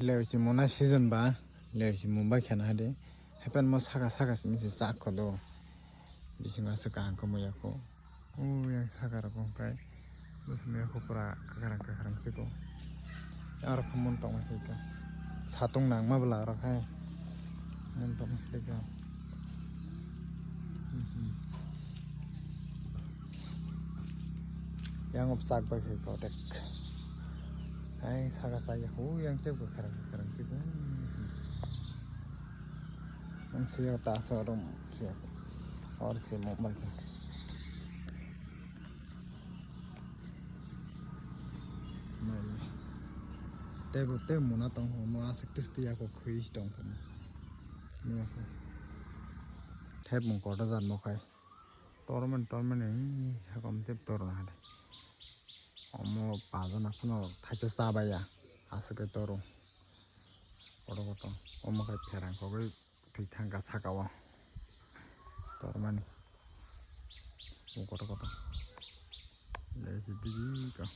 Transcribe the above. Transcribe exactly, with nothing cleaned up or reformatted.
Leochi mona season ba, leochi mumbai khena hade. Hepen mo saka saka simi se chak kodo. Bisingo aswk kaham khe muya kho. O yang saka rok wngkhe. Bisingo kho pura kwkhrang kwkhrang se kho. Aro khe mon tongma khe kha. Satung nangma bwla aro khai. Mon tongma khe kha. Mhm. Yang op sak bai khe kho dek. Hai saka saya hu yang tep kwkhrang kwkhrang se kho. Ang siya ta sa rom siya. Or se mo bai khe. Tebo tebo mona tong ho mo asik tis tiya ko khui tong ho. Mo ho. Thep mung koto jan mo khai. Tormen tormen ni hakom tep tor na hade. Omo pajana phano thaisa chabaya. Asik toro. Koto koto. Omo khai pherang kogwi. Twi thangkha saka o. Tormani. O koto koto. Lesi digi ko.